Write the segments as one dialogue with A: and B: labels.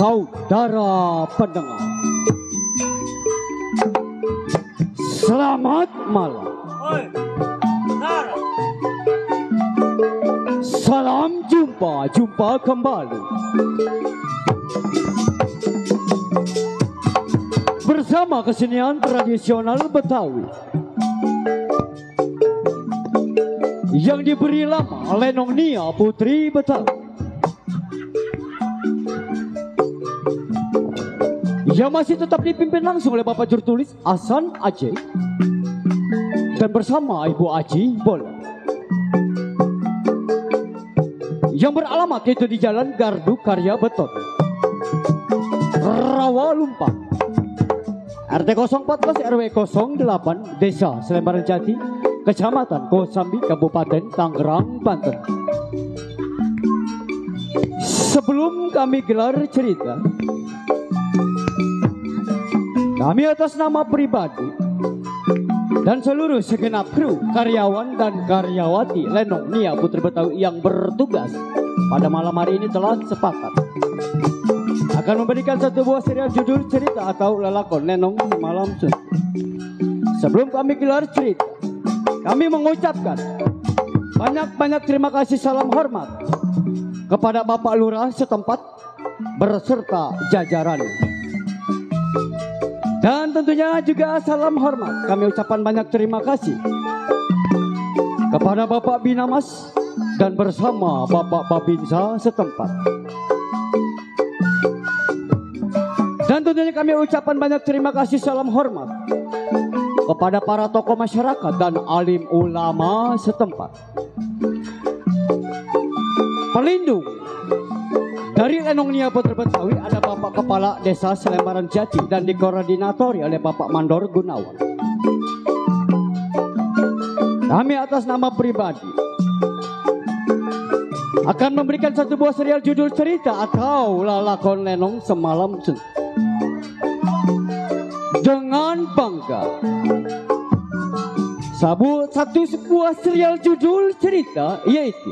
A: Saudara pendengar, selamat malam. Salam jumpa kembali bersama kesenian tradisional Betawi yang diberi nama Lenong Nia Putri Betawi, yang masih tetap dipimpin langsung oleh Bapak Jurtulis Hasan Aceh dan bersama Ibu Aji Boleh, yang beralamat yaitu di Jalan Gardu Karya Beton, Rawa Lumpang, RT 014 RW 08 Desa Selembaran Jati, Kecamatan Kosambi, Kabupaten Tangerang, Banten. Sebelum kami gelar cerita, kami atas nama pribadi dan seluruh segenap kru, karyawan dan karyawati Lenong Nia Putri Betawi yang bertugas pada malam hari ini telah sepakat akan memberikan satu buah serial judul cerita atau lelakon Lenong Semalam Suntuk. Sebelum kami gelar cerita, kami mengucapkan banyak-banyak terima kasih, salam hormat kepada Bapak Lurah setempat berserta jajarannya. Dan tentunya juga salam hormat kami ucapkan banyak terima kasih kepada Bapak Binamas dan bersama Bapak Babinsa setempat. Dan tentunya kami ucapkan banyak terima kasih, salam hormat kepada para tokoh masyarakat dan alim ulama setempat. Pelindung dari Lenong Nia Putri Betawi ada Bapak Kepala Desa Selembaran Jati dan dikoordinatori oleh Bapak Mandor Gunawan. Kami atas nama pribadi akan memberikan satu buah serial judul cerita atau lelakon Lenong Semalam Suntuk dengan bangga. Satu sebuah serial judul cerita yaitu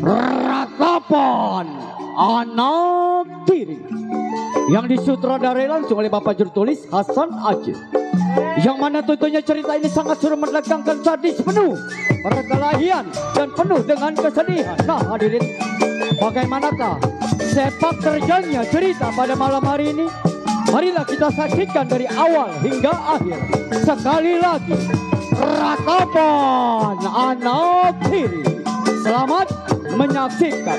A: Ratapan Anak Tiri, yang disutradarai langsung oleh Bapak Jurtulis Hasan Aceh, yang mana tentunya cerita ini sangat seru, menegangkan, sadis, penuh perkelahian dan penuh dengan kesedihan. Nah hadirin, bagaimanakah sepak terjangnya cerita pada malam hari ini? Marilah kita saksikan dari awal hingga akhir. Sekali lagi, Ratapan Anak Tiri. Selamat menyaksikan.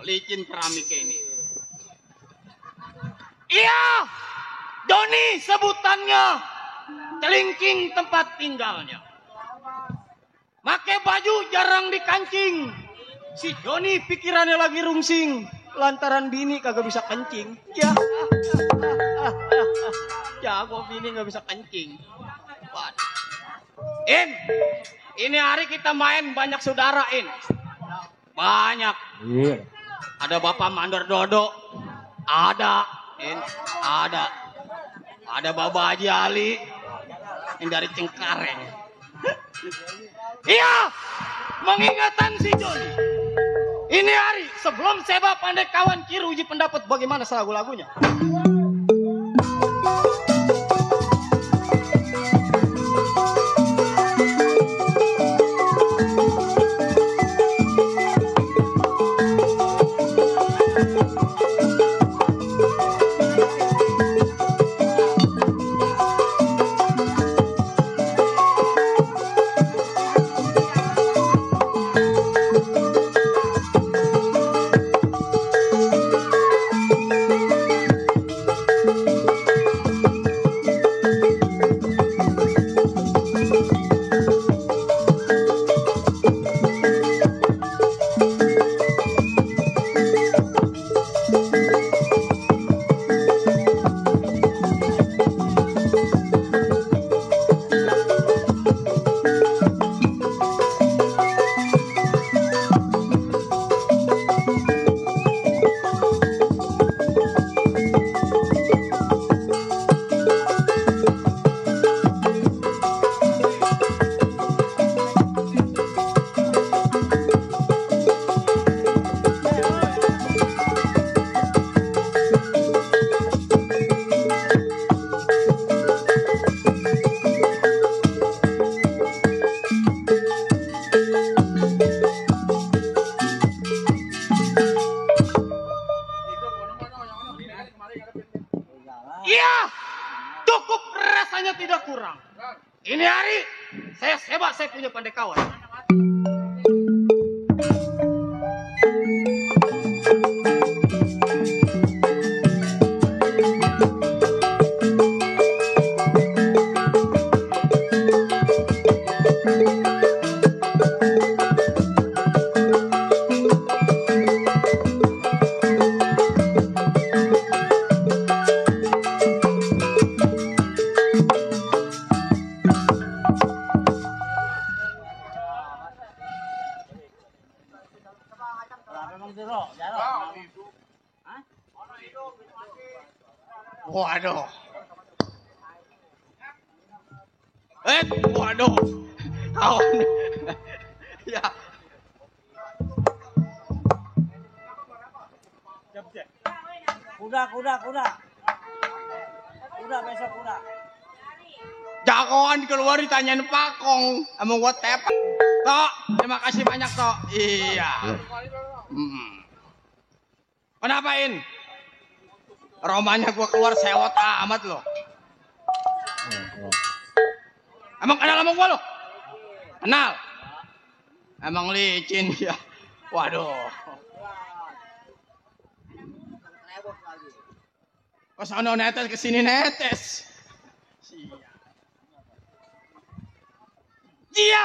B: Licin keramik ini. Iya, Doni sebutannya, celingking tempat tinggalnya. Make baju jarang dikancing. Si Doni pikirannya lagi rungsing, lantaran bini kagak bisa kencing. Ya, jago bini nggak bisa kencing. In, ini hari kita main banyak saudara, In. Banyak.
A: Iya.
B: Ada Bapak Mandor Dodo. Ada, In. Ada. Ada Bapak Haji Ali. Yang dari Cengkareng. Iya, mengingatkan si Joni. Ini hari sebelum Seba Pandai Kawan Kiru uji pendapat bagaimana lagu-lagunya. Iya, cukup rasanya tidak kurang. Ini hari saya Seba, saya punya Pandai Kawan. Waduh. Waduh. Kawan. Ya.
C: Kuda besok kuda.
B: Jagoan keluar ditanyain Pakong sama gua tep. Tok, terima kasih banyak, Tok. Iya. Kenapain? Romanya gua keluar sewot amat loh. Emang kenal sama gua lo? Kenal? Emang licin ya. Waduh. Kesana netes, kesini netes. Iya.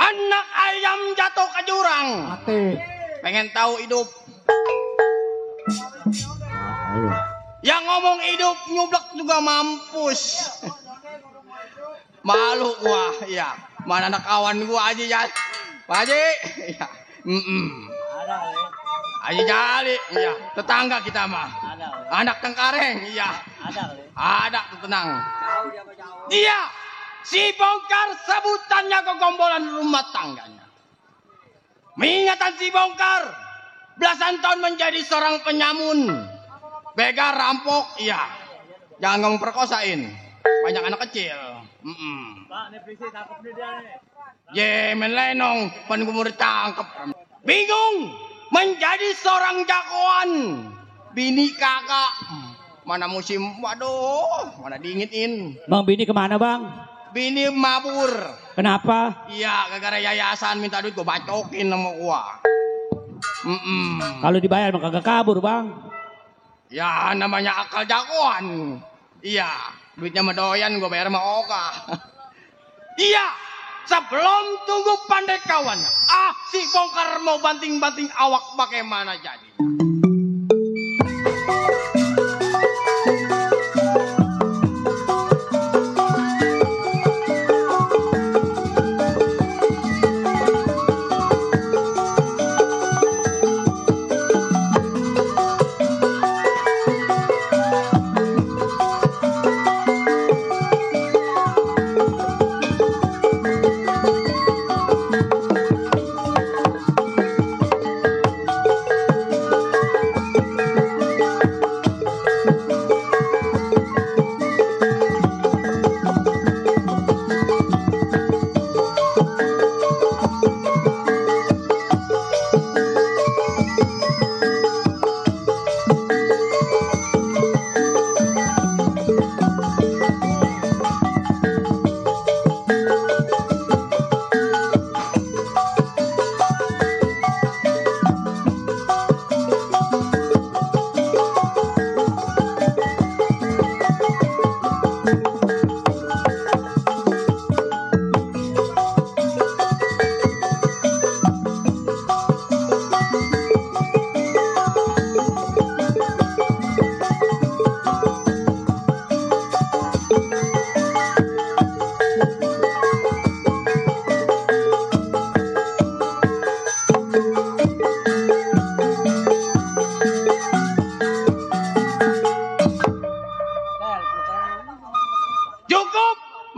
B: Anak ayam jatuh ke jurang.
A: Mati.
B: Pengen tahu hidup. Yang ngomong hidup nyublek juga mampus. Malu gua, ya. Mana anak kawan gua aja ya. Pak Haji, ya.
C: Ada kali.
B: Haji Jali, ya. Tetangga kita mah.
C: Ada kali.
B: Anak Tengkareng, iya.
C: Ada kali.
B: Ada tuh tenang.
C: Jauh dia jauh.
B: Iya. Si Bongkar sebutannya kegombolan rumah tangganya. Mengingatan si Bongkar belasan tahun menjadi seorang penyamun. Begal, rampok, iya. Jangan ngomong perkosain. Banyak anak kecil.
C: Pak, ini polisi tangkap dia nih.
B: Jemen lenong, pan gue mau ditangkep. Bingung menjadi seorang jagoan. Bini kakak. Mana musim, waduh, mana dingitin.
A: Bang Bini kemana bang?
B: Bini mabur.
A: Kenapa?
B: Iya, gara-gara yayasan minta duit gue bacokin sama gua.
A: Kalau dibayar mah kagak kabur bang.
B: Ya namanya akal jagoan. Iya, duitnya mah doyan gue bayar sama Oka. Iya, sebelum tunggu Pandai Kawan. Si Bongkar mau banting-banting awak bagaimana jadi.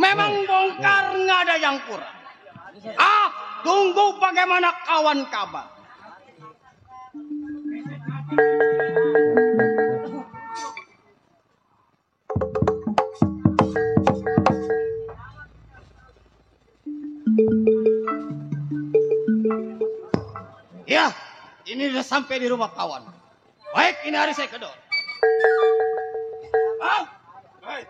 B: Memang bongkar nggak ada yang kurang. Tunggu bagaimana kawan kabar. Ya, ini sudah sampai di rumah kawan. Baik, ini hari saya kedor. Baik.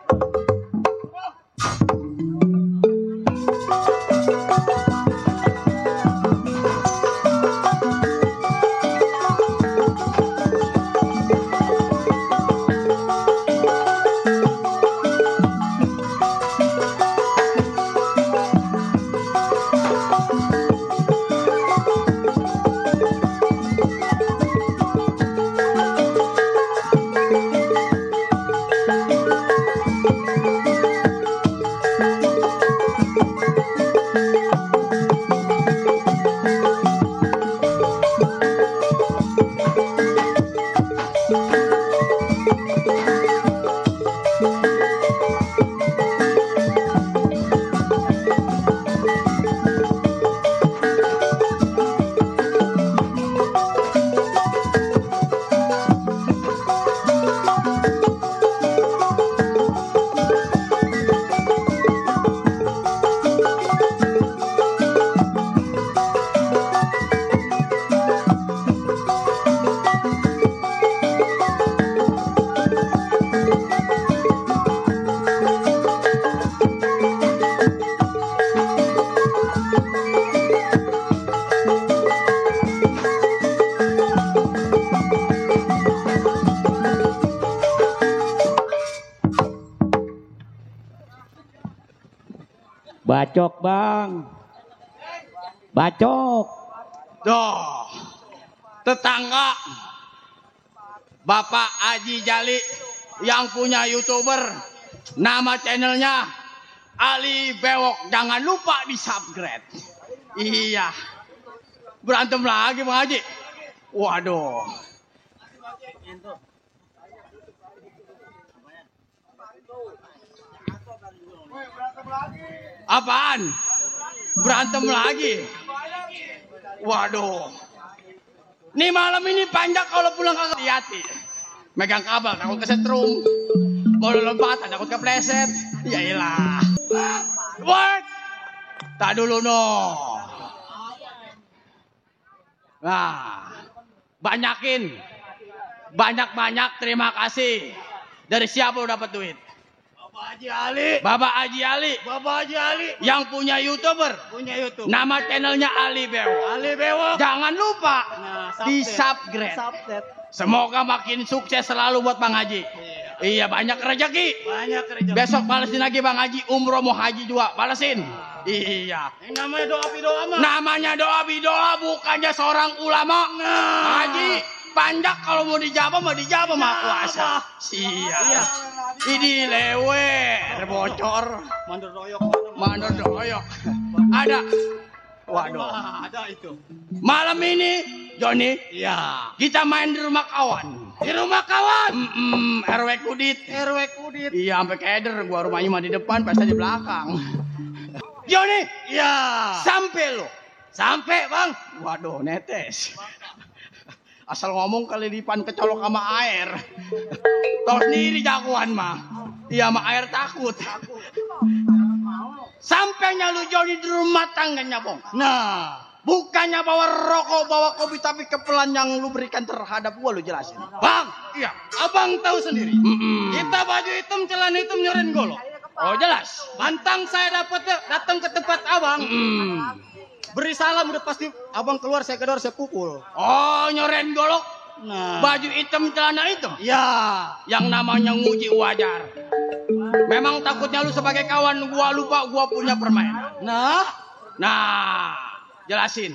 A: Bacok bang, bacok.
B: Doh, tetangga Bapak Haji Jali yang punya YouTuber, nama channelnya Ali Bewok, jangan lupa di subscribe. Iya, berantem lagi Bang Haji. Waduh. Apaan? Berantem lagi? Waduh. Nih malam ini panjang kalau pulang kagak hati-hati. Megang kabel takut kesetrum. Mau lompatan takut kepleset. Yailah. Wait. Tak dulu no. Nah, banyakin. Banyak-banyak terima kasih. Dari siapa lo dapat duit?
C: Bapak Haji Ali.
B: Bapak Haji Ali.
C: Bapak Haji Ali.
B: Yang punya YouTuber.
C: Punya YouTube.
B: Nama channelnya Ali Bewok.
C: Ali Bewok.
B: Jangan lupa
C: Nah,
B: di subscribe.
C: Subscribe.
B: Semoga makin sukses selalu buat Bang Haji. Iya, banyak rezeki.
C: Banyak kerja.
B: Besok balesin lagi Bang Haji, umroh mau haji juga, balesin. Iya.
C: Ini namanya doa bidoa mah.
B: Namanya doa bidoa, bukannya seorang ulama. Haji, panjak kalau mau dijabah mah kuasa. Iya. Ini lewer, bocor.
C: Mandor doyok.
B: Mandor doyok. Ada. Waduh.
C: Ada itu.
B: Malam ini, Joni,
C: Iya.
B: kita main di rumah kawan.
C: Di rumah kawan.
B: RW Kudit.
C: RW Kudit.
B: Iya, sampai keder. Gua rumahnya mah di depan, pesta di belakang. Joni,
C: Iya.
B: sampai lo.
C: Sampai bang.
B: Waduh, netes. Asal ngomong kali dipan kecolok sama air. Tahu sendiri jagoan mah. Iya, sama air takut. Sampainya lu Joni di rumah tangganya, Bong.
C: Nah.
B: Bukannya bawa rokok, bawa kopi, tapi kepelan yang lu berikan terhadap gua lu jelasin.
C: Bang.
B: Iya.
C: Abang tahu sendiri. Kita baju hitam, celana hitam, nyoren golok.
B: Oh, jelas.
C: Bantang saya datang ke tempat abang. Beri salam udah pasti abang keluar saya kedor saya pukul.
B: Oh, nyoren golok.
C: Nah.
B: Baju hitam, celana hitam.
C: Ya.
B: Yang namanya nguji wajar. Memang takutnya lu sebagai kawan gua lupa gua punya permainan. Nah, jelasin.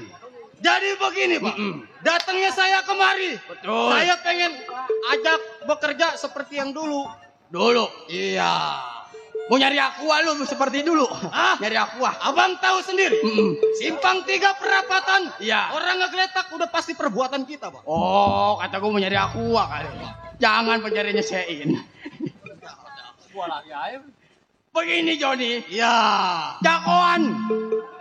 C: Jadi begini Pak. Datangnya saya kemari.
B: Betul.
C: Saya pengen ajak bekerja seperti yang dulu.
B: Dulu.
C: Iya.
B: Mau nyari aqua lu seperti dulu. Nyari aqua.
C: Abang tahu sendiri. Simpang 3 perapatan.
B: Iya.
C: Orang ngegeletak udah pasti perbuatan kita Pak.
B: Oh, kata gua mau nyari aqua kali. Jangan pencarinya sein. Begini Joni,
C: Ya,
B: jagoan.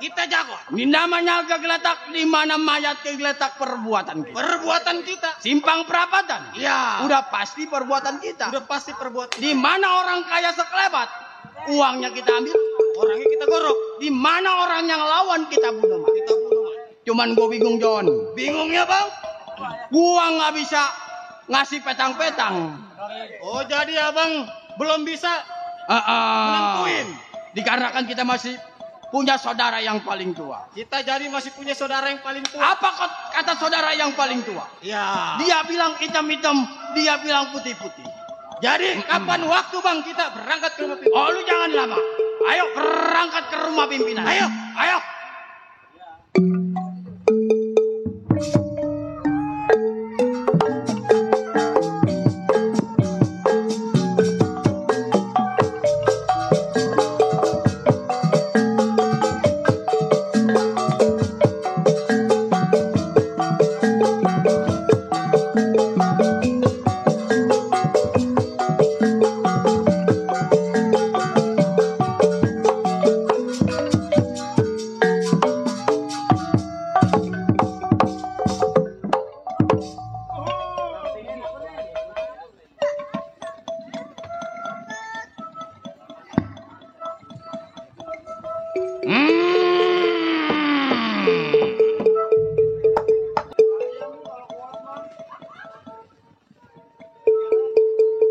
C: kita jago.
B: Ini namanya kegeletak di mana mayat kegeletak perbuatan kita.
C: Perbuatan kita.
B: Simpang perapatan.
C: Ya,
B: Udah pasti perbuatan kita.
C: udah pasti perbuatan.
B: Di mana orang kaya sekelebat, uangnya kita ambil.
C: Orangnya kita gorok.
B: Di mana orang yang lawan kita bunuh. Mak.
C: Kita bunuh.
B: Cuman gue bingung John.
C: Bingungnya bang?
B: Gua nggak bisa ngasih petang-petang.
C: Oh jadi abang belum bisa nentuin.
B: Dikarenakan kita masih punya saudara yang paling tua.
C: Kita jadi masih punya saudara yang paling tua.
B: Apa kata saudara yang paling tua?
C: Ya.
B: Dia bilang hitam-hitam, dia bilang putih-putih.
C: Jadi kapan waktu bang kita berangkat ke rumah pimpinan?
B: Oh lu jangan lama. Ayo berangkat ke rumah pimpinan.
C: Ayo.
B: Ayo.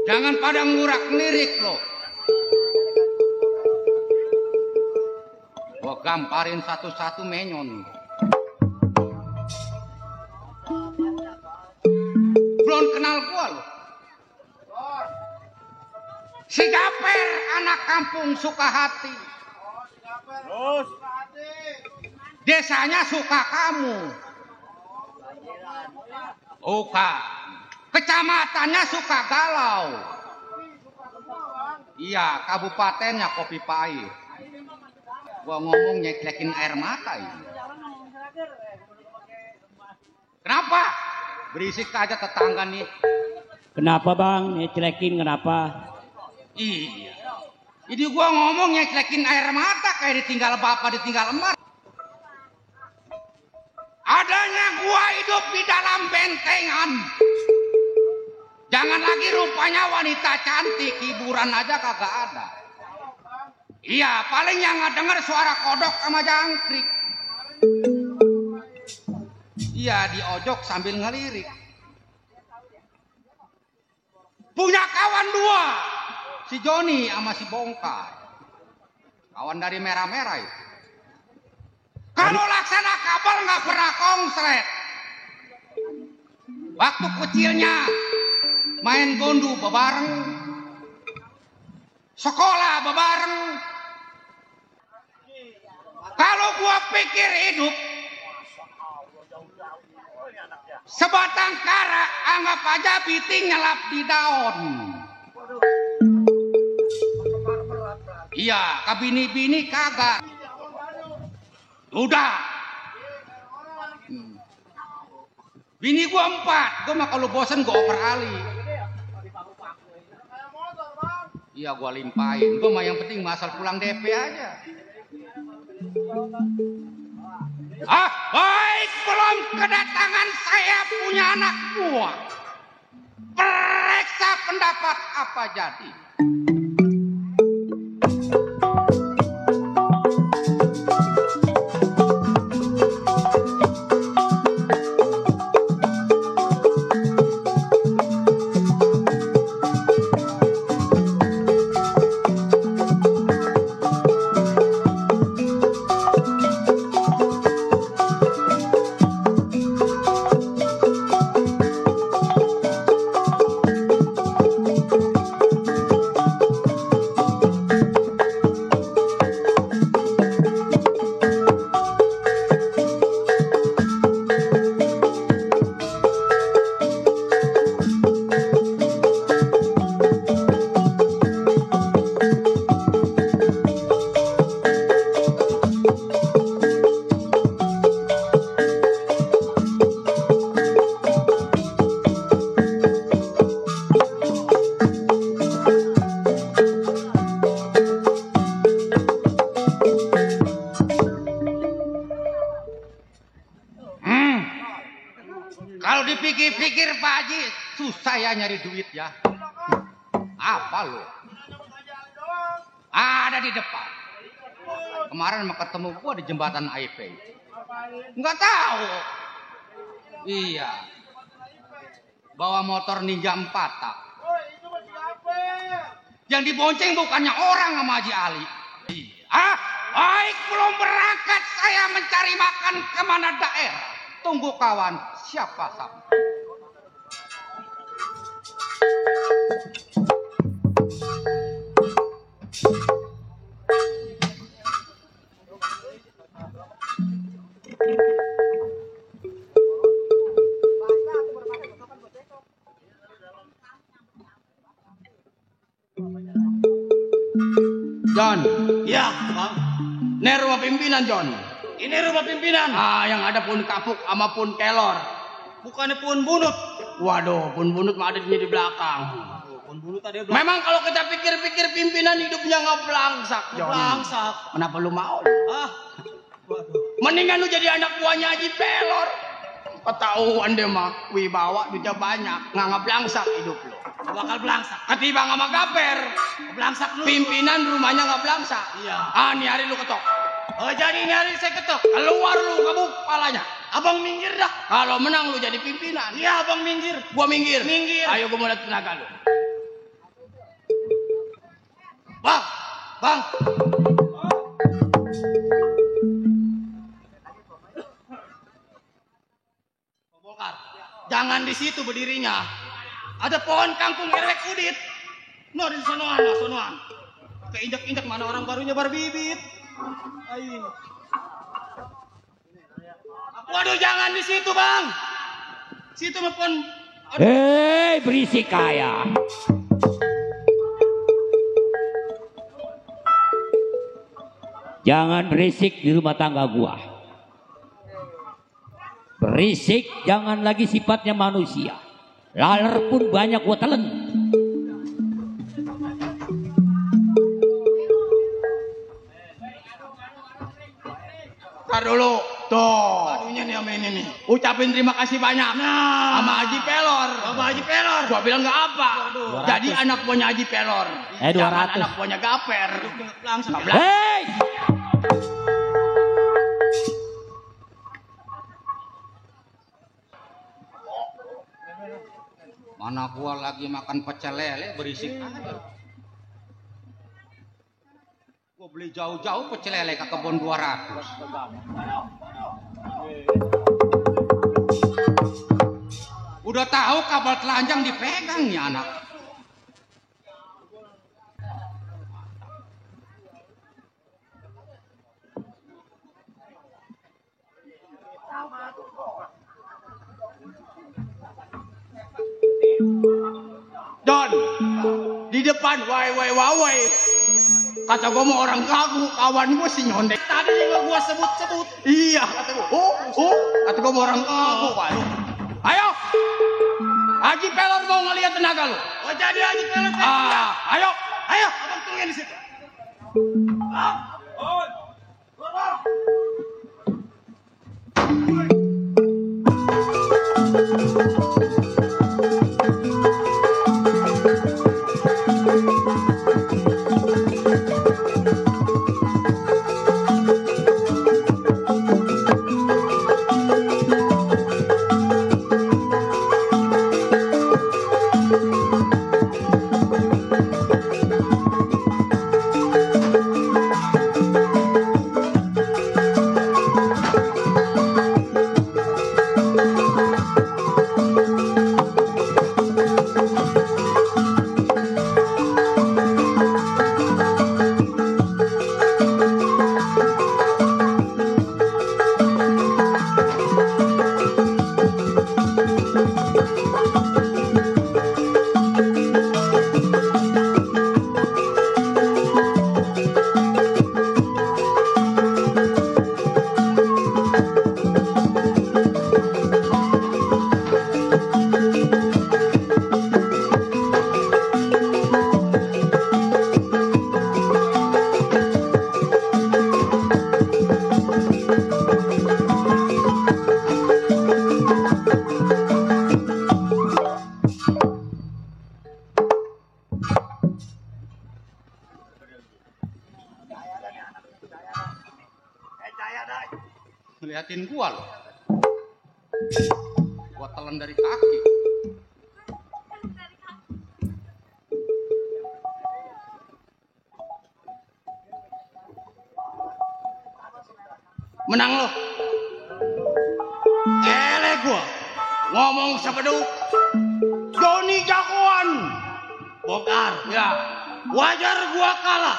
B: Jangan pada ngurak lirik loh. Gua gamparin satu-satu menyon. Belum kenal gua loh. Si Gaper, anak kampung Sukahati. Desanya suka kamu. Bukan. Kecamatannya suka galau. Iya, kabupatennya Kopi Pahit. Gua ngomong nyeklekin air mata ini. Kenapa? Berisik aja tetangga nih.
A: Kenapa bang? Nyelekin kenapa?
B: Iya. Jadi gua ngomong nyeklekin air mata kayak ditinggal bapak ditinggal emak. Adanya gua hidup di dalam bentengan. Jangan lagi rupanya wanita cantik, hiburan aja kagak ada. Iya, paling yang ngedenger suara kodok sama jangkrik. Iya, diojok sambil ngelirik. Punya kawan dua, si Joni sama si Bongkar. Kawan dari merah-merah itu. Kalau laksana kabel nggak pernah konslet. Waktu kecilnya main gondu bebareng, sekolah bebareng. Kalau gua pikir hidup sebatang kara, anggap aja biting nyelap di daun. Iya, ke bini-bini kagak. Udah. Bini gua 4, gua mah kalau bosen gua oper ali. Iya gua limpahin, gua mah yang penting asal pulang DP aja. Baik, belum kedatangan saya punya anak buah. Periksa pendapat apa jadi?
D: dipikir-pikir Pak Haji, susah ya nyari duit ya. Apa lu? Ada di depan. Kemarin mau ketemu gua di jembatan IP. Enggak tahu. Iya. Bawa motor Ninja 4 tak. Yang dibonceng bukannya orang sama Haji Ali. Ah, baik belum berangkat saya mencari makan kemana daerah. Tunggu kawan, siapa sama?
B: John,
C: Ya, Bang.
B: ini rumah pimpinan John.
C: Ini rumah pimpinan.
B: Ah, yang ada pun kapuk sama pun kelor.
C: Bukannya pun bunut.
B: Waduh, pun bunut mah ada di belakang.
C: Pun bunut tadi
B: Memang kalau kita pikir-pikir pimpinan hidupnya ngeblangsak, John.
C: belangsak.
B: Kenapa lu mau?
C: Ah. Waduh.
B: Mendingan lu jadi anak buahnya Haji Pelor. Ketahuan deh mah, wibawa duitnya banyak, nggak ngeblangsak hidup lu.
C: Bakal belangsak.
B: Ketimbang sama gaper,
C: Belangsak lu.
B: pimpinan rumahnya nggak belangsak.
C: Iya.
B: Ah, nih hari lu ketok.
C: Oh, jadi ini hari saya ketok.
B: Keluar lu kabuk kepalanya.
C: Abang minggir dah.
B: Kalau menang lu jadi pimpinan.
C: Iya, Abang minggir.
B: Gua minggir.
C: Minggir.
B: Ayo gua mau lihat tenaga lu.
C: Bang. Bang. Bongkar. Jangan di situ berdirinya. Ada pohon kangkung erek udit. No, di sonoan, no, sonoan. Keinjak-injak mana orang barunya berbibit. Aing. Waduh, jangan di situ, Bang. Situ mah pohon.
E: Hei, berisik kaya. Jangan berisik di rumah tangga gua. Berisik jangan lagi sifatnya manusia. Laler pun banyak gua telen.
B: Tar dulu. Tuh.
C: Aduhnya nih sama ini nih.
B: Ucapin terima kasih banyak.
C: Nah.
B: Sama Haji Pelor.
C: Bapak Haji Pelor.
B: Gua bilang nggak apa.
C: Waduh.
B: Jadi anak buahnya Haji Pelor.
E: 200.
B: Jangan anak buahnya gaper.
C: Langsung.
B: Nggak belas.
E: Hei,
D: Mana gua lagi makan pecel lele berisik aja. Gua beli jauh-jauh pecel lele ke kebun 200. Udah tahu kabel telanjang dipegang nih anak.
B: Don, di depan wai. Kata gua mau orang kagu, kawan gua si nyontek.
C: Tadi juga gua sebut-sebut.
B: Iya, kata gua. Kata gua mau orang kagu. Waduh. Ayo. Haji Pelor mau ngeliat tenaga lu.
C: Oh, jadi Haji Pelor.
B: Ayo.
C: Abang tungguin di situ.
D: Ngeliatin gua loh. Gua telan dari kaki.
B: Menang lo. Ele gua ngomong sebeduk. Joni jagoan.
C: Bongkar.
B: Ya.
C: Wajar gua kalah.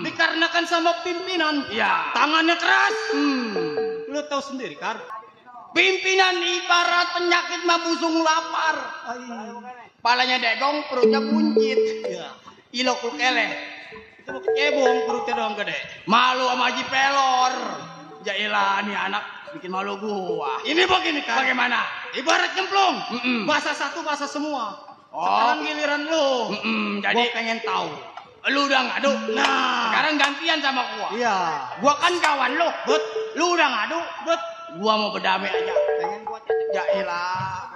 C: Dikarenakan sama pimpinan.
B: Ya.
C: Tangannya keras.
B: Lu tahu sendiri kan? Pimpinan ibarat penyakit mabusung lapar. Palanya degong, perutnya buncit.
C: Ya.
B: Ilo kulkele.
C: Itu mau kecebong perutnya doang gede.
B: Malu sama Haji Pelor. Jailah nih anak bikin malu gua.
C: Ini begini kan.
B: Bagaimana?
C: Ibarat nyemplung.
B: Mm-mm.
C: Basah satu basah semua.
B: Oh.
C: Sekarang giliran lu.
B: Jadi
C: Gua pengen tahu.
B: lu udah ngadu.
C: Nah.
B: Sekarang gantian sama gua.
C: Iya.
B: Gua kan kawan lu.
C: Bet.
B: Lu udah ngadu.
C: Bet.
B: Gua mau berdamai aja.
C: Pengen gua cecek.
B: Jailah.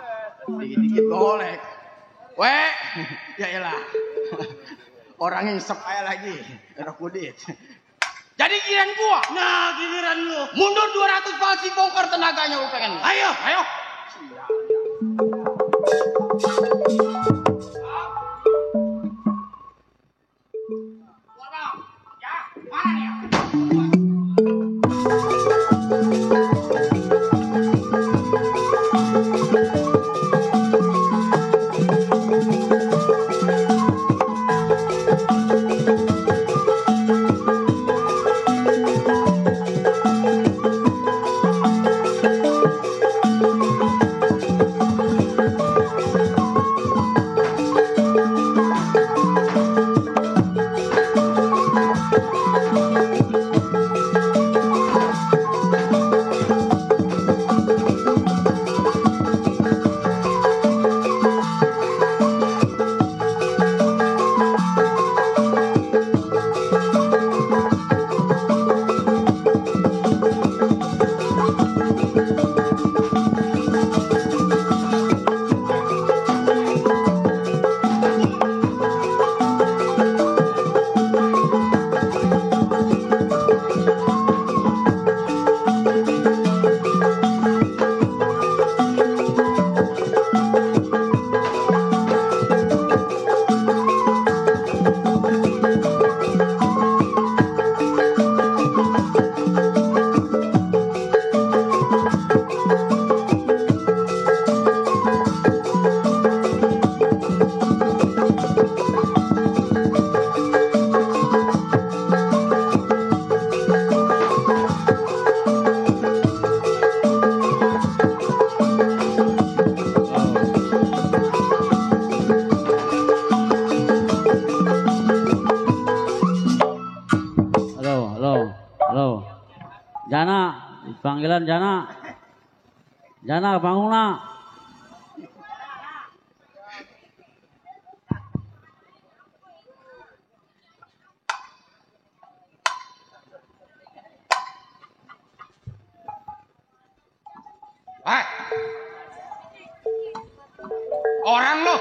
B: Dikit-dikit golek. Weh. Jailah. Orang yang sepaya lagi. Erok kudit. Jadi giliran gua.
C: Nah, giliran lu.
B: Mundur 200 palsi bongkar tenaganya lu pengen.
C: Ayo.
B: Ayo. Ya, mana dia?
E: Halo. Jana, panggilan Jana. Jana, bangun nak.
D: Hai. Orang lo.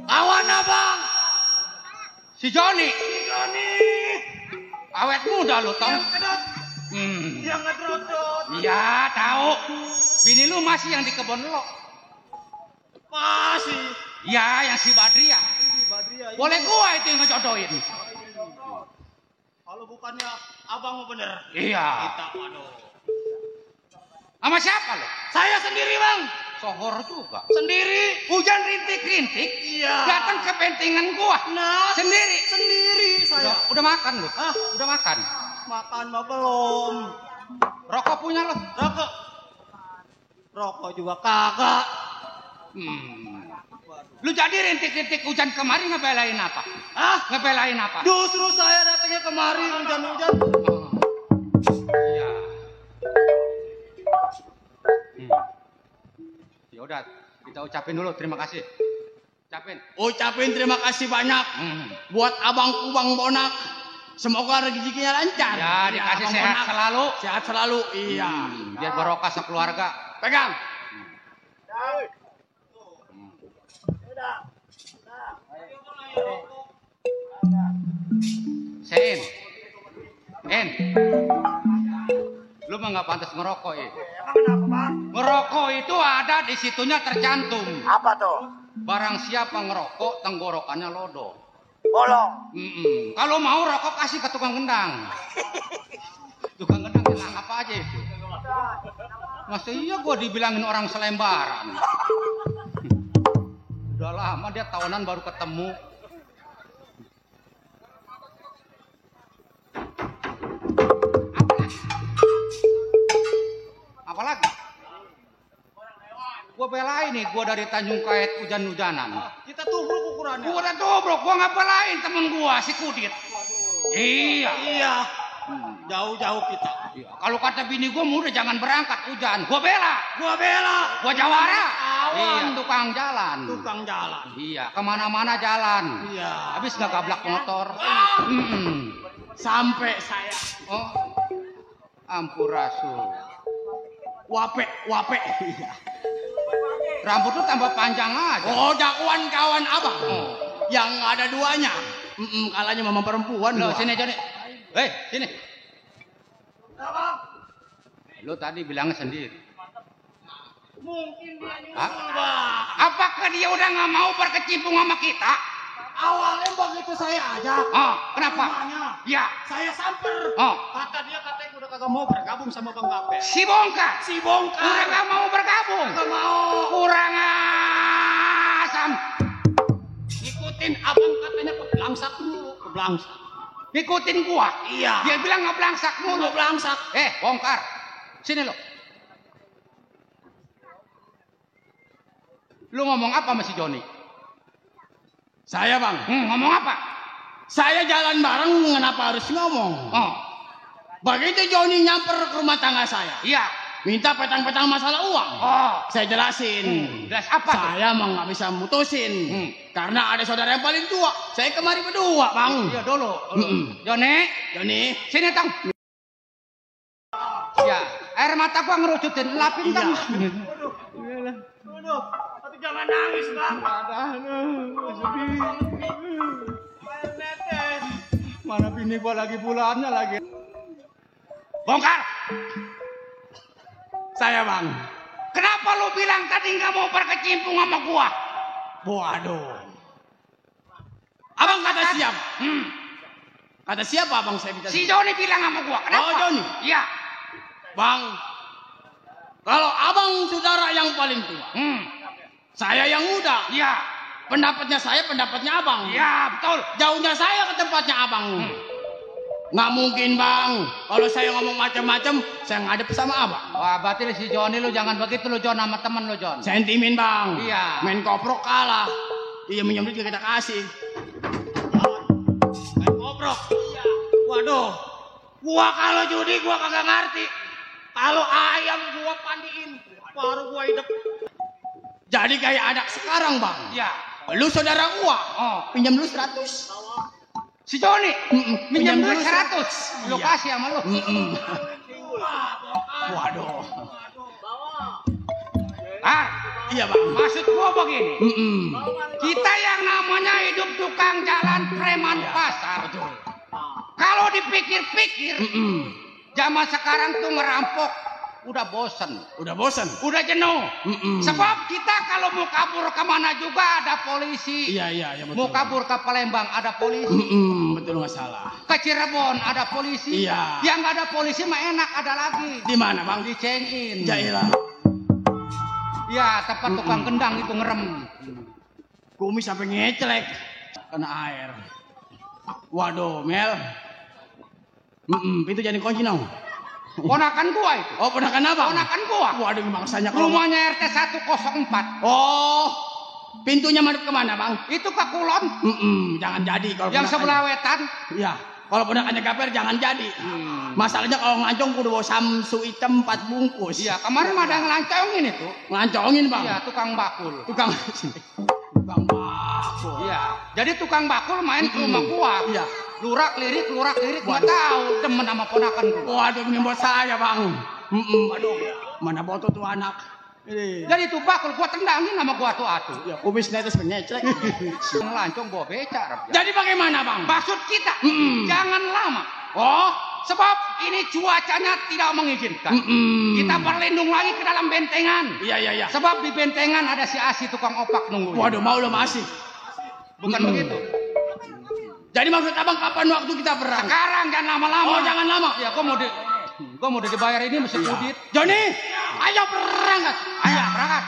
B: Awan abang.
D: Si Joni.
B: Si Joni.
D: Awet muda lo tau.
B: Yang kedot. Yang ngedrodot.
D: Iya tahu. Bini lu masih yang di kebun lo.
B: Masih.
D: Iya yang si Badria.
B: Si Badria.
D: Boleh gua itu yang ngejodohin.
B: Kalau bukannya abang mau bener.
D: Iya.
B: Kita waduh.
D: Sama siapa lo?
B: Saya sendiri bang.
D: Sohor juga.
B: Sendiri.
D: Hujan rintik-rintik.
B: Iya.
D: Datang ke pentingan gua.
B: Nah.
D: Sendiri.
B: Sendiri saya.
D: Udah makan lo?
B: Hah?
D: Udah makan.
B: Makan mah belum.
D: Rokok punya lo?
B: Rokok. Rokok juga kagak.
D: Lu jadi rintik-rintik hujan kemarin ngebelain apa?
B: Hah?
D: Ngebelain apa?
B: Justru saya datangnya kemari hujan-hujan.
D: Iya. Ya udah, kita ucapin dulu terima kasih.
B: Ucapin terima kasih banyak buat abang Kubang Bonak. Semoga rezekinya lancar.
D: Ya, dikasih
B: Abang
D: sehat
B: Bonak.
D: selalu.
B: Sehat selalu. Iya.
D: Biar barokah sekeluarga.
B: Pegang.
D: mah nggak pantas ngerokok ya.
C: Emang kenapa, Bang?
D: Ngerokok itu ada di situnya tercantum.
C: Apa tuh?
D: Barang siapa ngerokok, tenggorokannya lodo.
C: Bolong.
D: Kalau mau rokok kasih ke tukang gendang. Tukang gendang bilang apa aja itu. Masa iya gue dibilangin orang selembaran. Udah lama dia tahunan baru ketemu. Apalagi? Gue belain nih, gue dari Tanjung Kait hujan-hujanan.
C: Kita tubruk ukurannya.
D: Gue udah tubruk, gue nggak belain temen gue si Kudit. Iya.
C: Iya. Jauh-jauh kita.
D: Iya. Kalau kata bini gue udah jangan berangkat hujan. Gue bela.
C: Gua bela.
D: Gue jawara.
C: Awan.
D: Iya, tukang jalan.
C: Tukang jalan.
D: Iya, kemana-mana jalan.
C: Iya.
D: Habis nggak gablak motor.
C: Sampai saya
D: Oh, ampurasul.
C: wape. Iya.
D: Rambut lu tambah panjang aja.
C: Oh, jagoan kawan abang.
D: Oh.
C: Yang ada duanya. Kalanya mama perempuan.
D: Lo
C: gua.
D: sini Joni. Sini. Lu tadi bilangnya sendiri.
C: Mungkin dia
D: Hah?
C: nyusul, Bang.
D: Apakah dia udah nggak mau berkecimpung sama kita?
C: Awalnya begitu saya ajak.
D: Oh, kenapa?
C: Rumahnya.
D: Ya.
C: Saya samper.
D: Oh.
C: Kata dia katanya udah kagak mau bergabung sama Bang Gape.
D: Si bongkar.
C: Si bongkar.
D: Udah nggak mau bergabung.
C: Kagak mau.
D: Kurang asam.
C: Ikutin abang katanya ke belangsak dulu. Ke belangsak.
D: Ikutin gua.
C: Iya.
D: Dia bilang nggak belangsak mulu.
C: Ke belangsak.
D: Bongkar. Sini lo. Lu ngomong apa sama si Joni?
C: Saya bang.
D: Ngomong apa?
C: Saya jalan bareng, kenapa harus ngomong?
D: Oh,
C: Begitu Joni nyamper ke rumah tangga saya.
D: iya.
C: Minta petang-petang masalah uang.
D: Oh,
C: Saya jelasin.
D: jelas apa tuh?
C: Saya mah nggak bisa mutusin. Karena ada saudara yang paling tua. Saya kemari berdua bang.
D: Iya dulu. Joni,
C: Joni.
D: sini tong. Ya, air mata gua ngerucutin, lapin tong.
C: Aduh, jangan nangis bang.
D: Mana bini gua lagi bulannya lagi. Bongkar.
C: Saya bang.
D: Kenapa lu bilang tadi nggak mau berkecimpung sama gua?
C: Waduh. Abang kata siapa? Kata siapa abang saya minta?
D: Si Joni bilang sama gua. Kenapa?
C: Oh, Joni.
D: Iya.
C: Bang, kalau abang saudara yang paling tua, saya yang muda.
D: Iya.
C: Pendapatnya saya, pendapatnya abang.
D: Iya, betul.
C: Jauhnya saya ke tempatnya abang. Nggak mungkin bang. Kalau saya ngomong macam-macam, saya ngadep sama abang.
D: Wah, berarti si Joni lu jangan begitu lu Jon sama temen lu Jon.
C: Sentimen bang.
D: Iya.
C: Main koprok kalah. Iya minjem duit kita kasih. Main koprok. Iya. Waduh. Gua kalau judi gua kagak ngerti. Kalau ayam gua pandiin, baru gua hidup. Jadi kayak anak sekarang bang.
D: Iya.
C: Lu saudara gua.
D: Oh,
C: Pinjam dulu 100.
D: si Joni minjem
C: Pinjam
D: duit
C: dulu
D: 100. Lu
C: Iya.
D: kasih sama lu.
C: Waduh.
D: Iya
C: Iya bang.
D: maksud gua begini. Kita yang namanya hidup tukang jalan preman pasar. Kalau dipikir-pikir, zaman sekarang tuh ngerampok udah bosen,
C: Udah bosan.
D: udah jenuh. Sebab kita kalau mau kabur kemana juga ada polisi.
C: Iya betul.
D: Mau kabur ke Palembang ada polisi.
C: Betul nggak salah.
D: Ke Cirebon ada polisi.
C: Iya.
D: Yang nggak ada polisi mah enak ada lagi.
C: Di mana bang?
D: Di Cengin.
C: Jailah.
D: Ya tempat tukang gendang itu ngerem.
C: Kumis sampai ngecelek. Kena air. Waduh, Mel. Pintu jadi kunci nong.
D: Ponakan gua itu.
C: Oh, ponakan apa?
D: Ponakan gua.
C: Waduh, maksanya kalau...
D: Rumahnya RT 104.
C: Oh, pintunya madep kemana, Bang?
D: Itu ke Kulon.
C: Jangan jadi kalau
D: Yang
C: ponakannya-
D: sebelah wetan.
C: Iya, kalau ponakannya Gaper jangan jadi. Masalahnya kalau ngelancong kudu bawa samsu hitam 4 bungkus.
D: Iya, kemarin ada yang ngelancongin itu.
C: Ngelancongin, Bang.
D: Iya, tukang bakul.
C: Tukang bakso.
D: Iya. Jadi tukang bakul main ke rumah gua.
C: Iya.
D: Lurak lirik nggak tahu demen sama ponakan gua.
C: Waduh, ini buat saya, Bang. Aduh, mana botol tuh anak. Ini.
D: Jadi itu bakul gua tendangin sama gua atu-atu.
C: Ya, kubis netes penyecelek.
D: Ngelancong gua becar.
C: Jadi bagaimana, Bang?
D: Maksud kita jangan lama.
C: Oh,
D: Sebab ini cuacanya tidak mengizinkan. Kita berlindung lagi ke dalam bentengan.
B: Iya.
D: Sebab di bentengan ada si Asi tukang opak nunggu.
B: Waduh, mau lo masih.
D: Bukan begitu.
B: Jadi maksud abang kapan waktu kita berang?
D: Sekarang jangan lama-lama.
B: Oh, jangan lama.
D: Ya, gua mau dibayar ini mesti kudit.
B: Joni, ayo berangkat.
D: Ayo berangkat.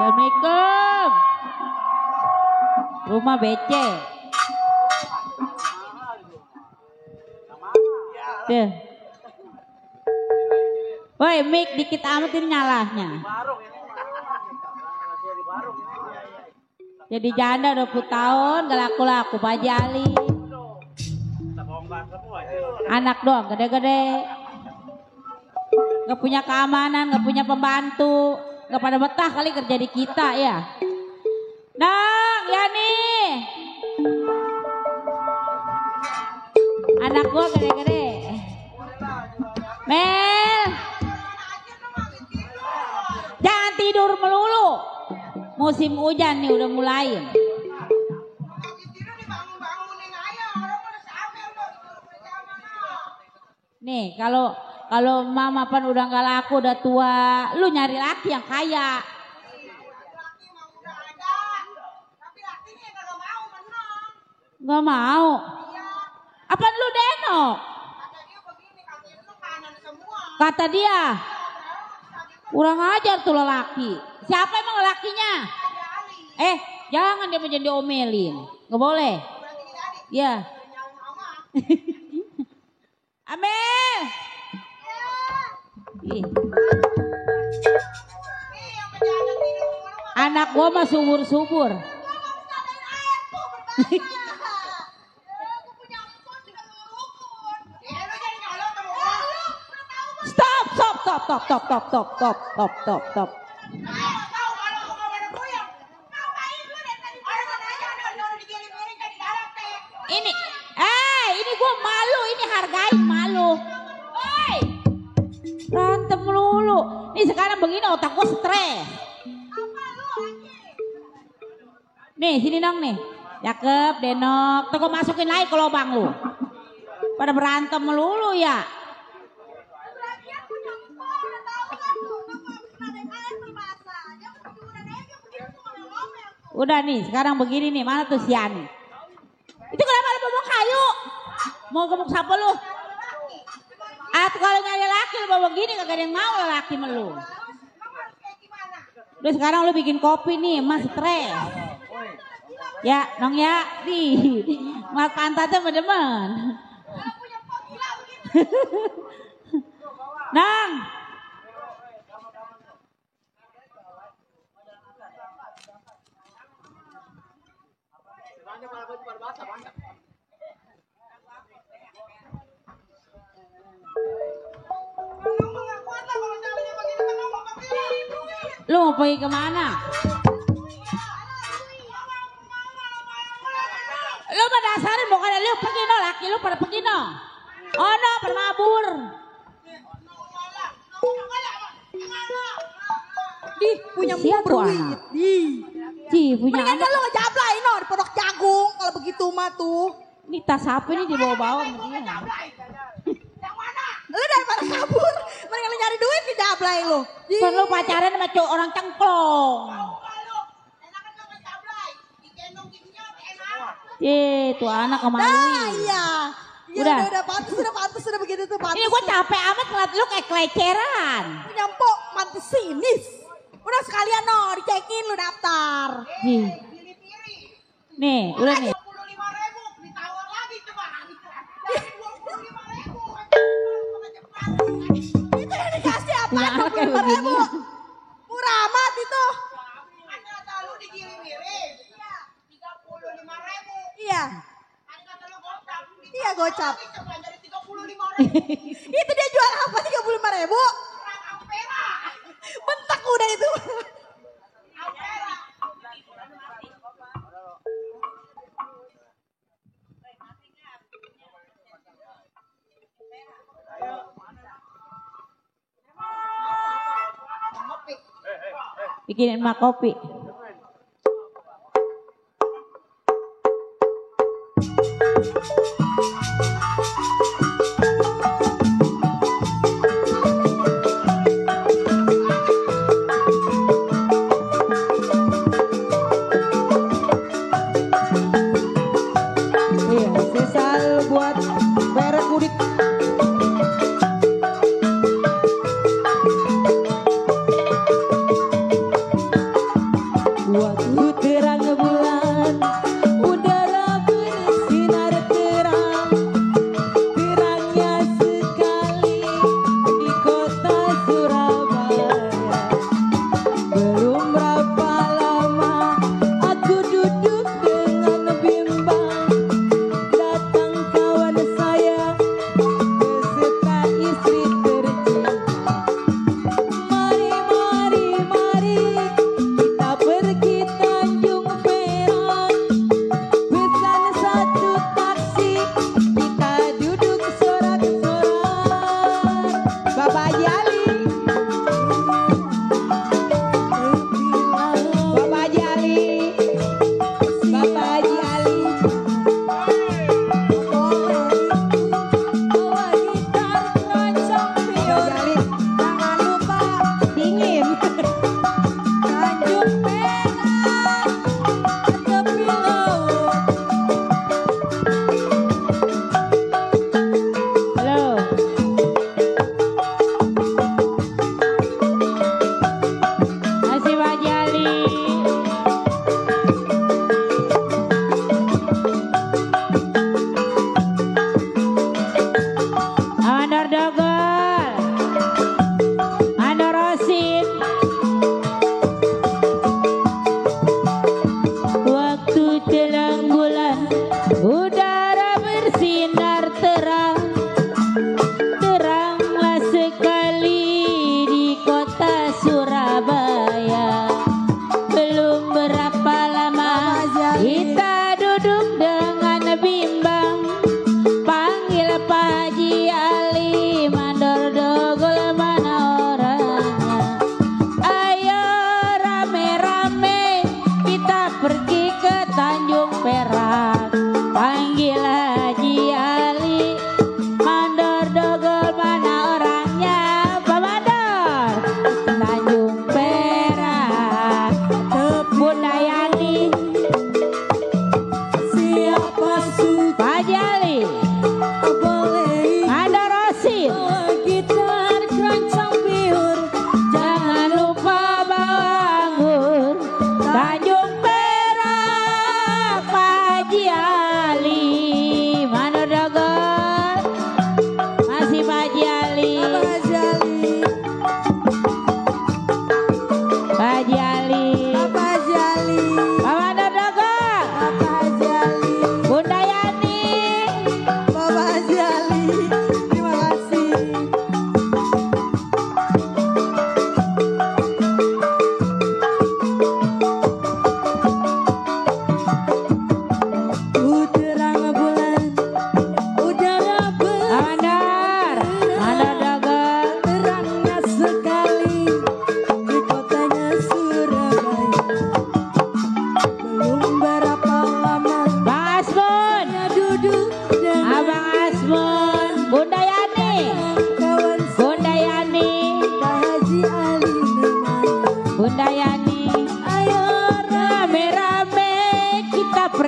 F: Assalamualaikum. Rumah BC. Tuh. Woi, mic dikit amat ini nyalahnya. Jadi janda 20 tahun, gak laku-laku Pak Haji Ali. Anak doang, gede-gede. Gak punya keamanan, gak punya pembantu. Gak pada betah kali kerja di kita ya. Nang, ya nih. Anak gua gede-gede. Mel. Jangan tidur melulu. Musim hujan nih udah mulai. Nih kalau mama pan udah nggak laku udah tua, lu nyari laki yang kaya. Nggak mau. Apa lu denok? Kata dia. Kurang ajar tuh lelaki. Siapa emang lelakinya? Jangan dia menjadi diomelin. Nggak boleh. Ya. Amel. Ih. Anak gua mah subur-subur. Stop. Ini gua malu, ini hargain malu. Oi. Berantem melulu. Nih sekarang begini otak gua stres. Nih sini dong nih. Cakep, Denok. Tuh gua masukin lagi ke lubang lu. Pada berantem melulu ya. Udah nih, sekarang begini nih, mana tuh si Yani? Itu kenapa lu bawa kayu? Mau gemuk siapa lu? Kalau nyari laki lu bawa gini kagak ada yang mau laki melu. Udah sekarang lu bikin kopi nih, mas stres. Ya, nong ya, mas pantatnya demen. Nang. Lu mau pergi kemana? Lu penasaran bukan lu pergi no, laki lu pada pergi no. Oh no, permabur.
G: Di punya muka berwit.
F: Di punya
G: anak. Mendingan lu ngejablay no di Pondok Jagung kalau begitu mah tuh.
F: Ini tas apa nih dibawa-bawa sama dia?
G: Yang mana? Lu daripada kabur, mendingan lu nyari duit ngejablay lu.
F: Kan lu pacaran sama cowok orang cengklong. Tuh anak kemaluin.
G: Nah, iya. Udah pantas sudah begitu tuh pantas.
F: Ini gue capek amat ngeliat lu kayak keleceran.
G: Punya empok mantis sinis. Udah sekalian no, dicekin lu daftar.
F: Nih, udah nih.
G: 25.000 ditawar lagi coba. 25.000. Itu yang dikasih apa? 25.000. Murah amat itu. Kata lu dikirim-kirim. 35.000. Iya. Kata lu gocap. Iya gocap. Itu dia jual apa 35.000? Bentak udah itu.
F: Bikinin mak kopi.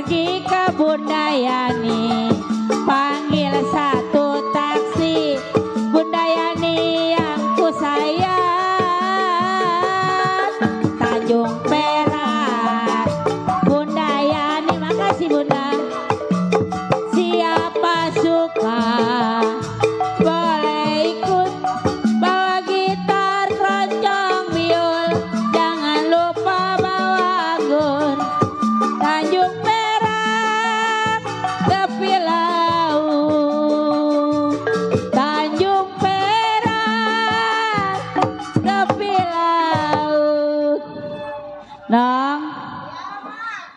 F: pergi ke Bunda Yani, panggil satu taksi, Bunda Yani yang ku sayang, Tanjung Perak. Bunda Yani, makasih Bunda. Siapa suka boleh ikut, bawa gitar, keroncong, biul, jangan lupa bawa anggur. Tanjung Perak, tepi laut. Tanjung Perak, tepi laut. Nong,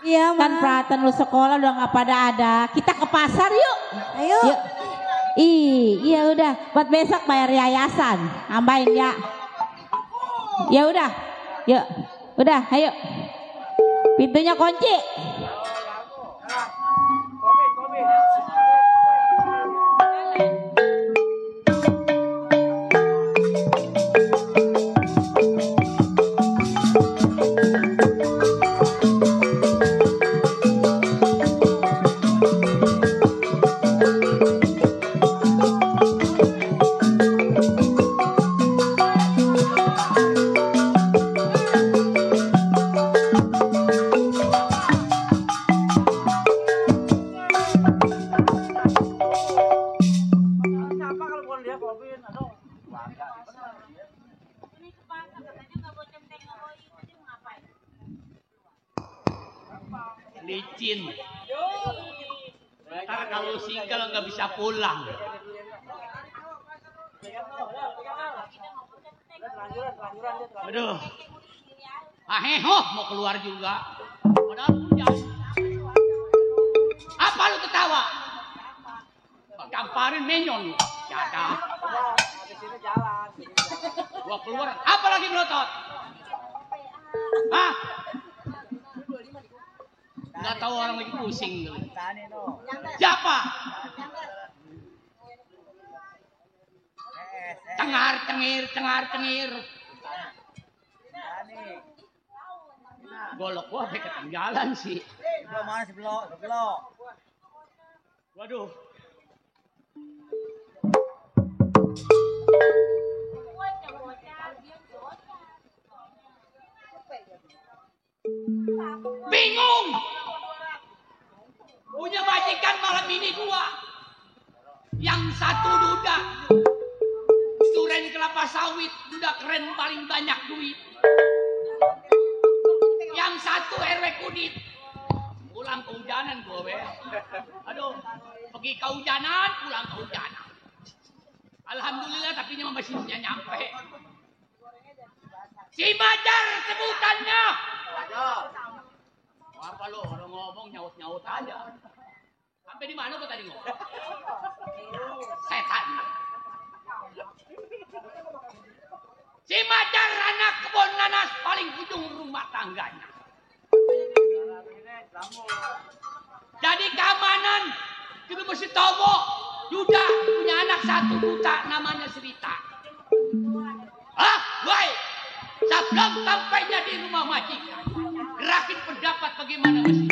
G: Iya,
F: kan
G: Ma.
F: peralatan lu sekolah udah nggak pada ada. Kita ke pasar yuk.
G: Ayo.
F: Yuk. Iya udah, buat besok bayar yayasan, nambahin ya. Ya udah, yuk, udah, ayo. Pintunya kunci.
D: Licin. Ntar kalau single nggak bisa pulang. Aduh. Ahehoh mau keluar juga. Padahal hujan. Apa lu ketawa? Gamparin menyon lu. Jadang. Gua keluar. Apa lagi melotot? Hah? Nggak tahu orang lagi pusing. Siapa? Cengar cengir, cengar cengir. Golok gua sampai ketinggalan sih.
C: Mana sebelah.
D: Waduh. Bingung. Punya majikan malam ini dua. Yang satu duda. Duren kelapa sawit, duda keren paling banyak duit. Yang satu RW Kudit. Pulang kehujanan gue. Aduh, pergi kehujanan, pulang kehujanan. Alhamdulillah tapi masih nyampe. Si Majar sebutannya. Apa lo orang ngomong nyaut-nyaut aja. Sampai di mana kok tadi ngomong? Setan. Si Majar anak kebun nanas paling ujung rumah tangganya. Jadi keamanan di Masjid Tobo Yuda punya anak satu buta namanya Serita. Ah, baik. Sebelum sampainya di rumah majikan, gerakin pendapat bagaimana masih.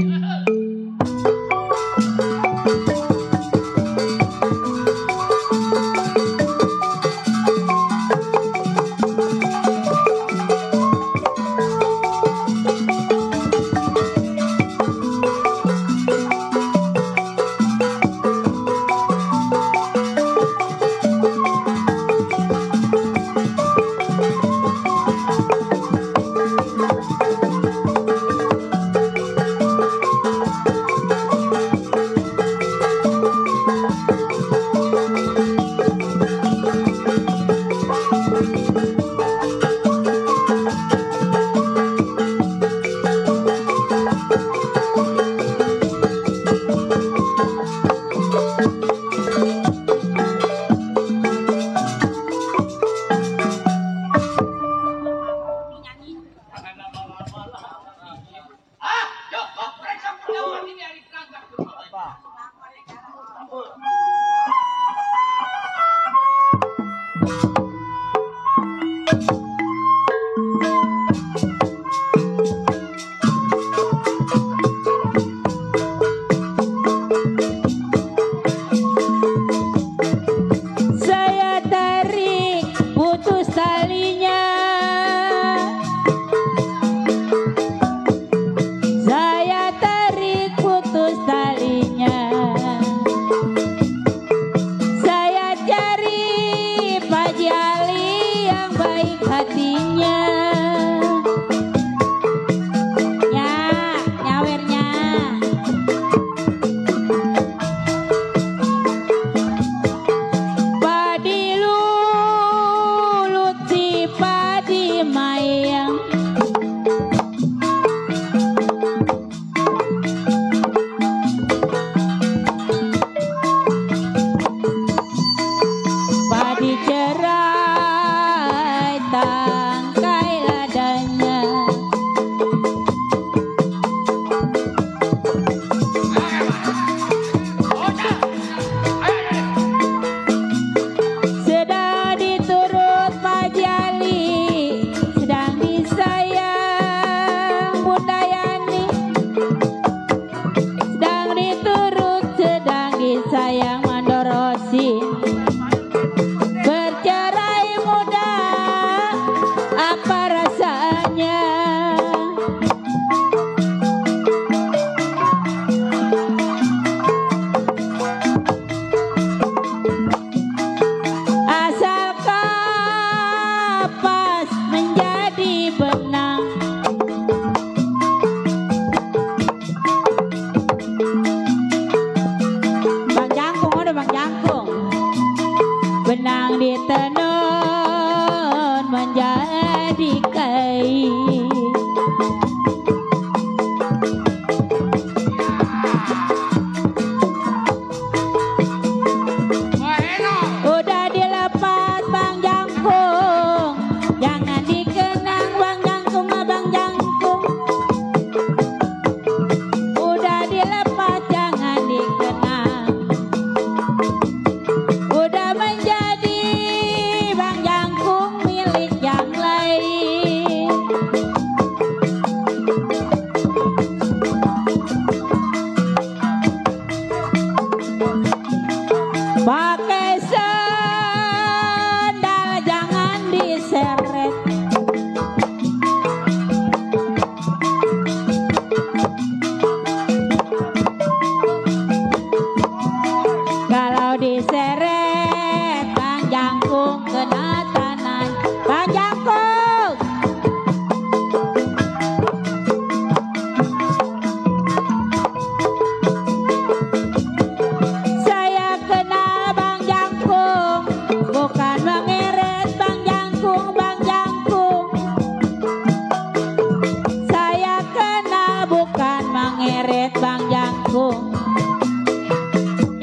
F: ngeret Bang Jangkung.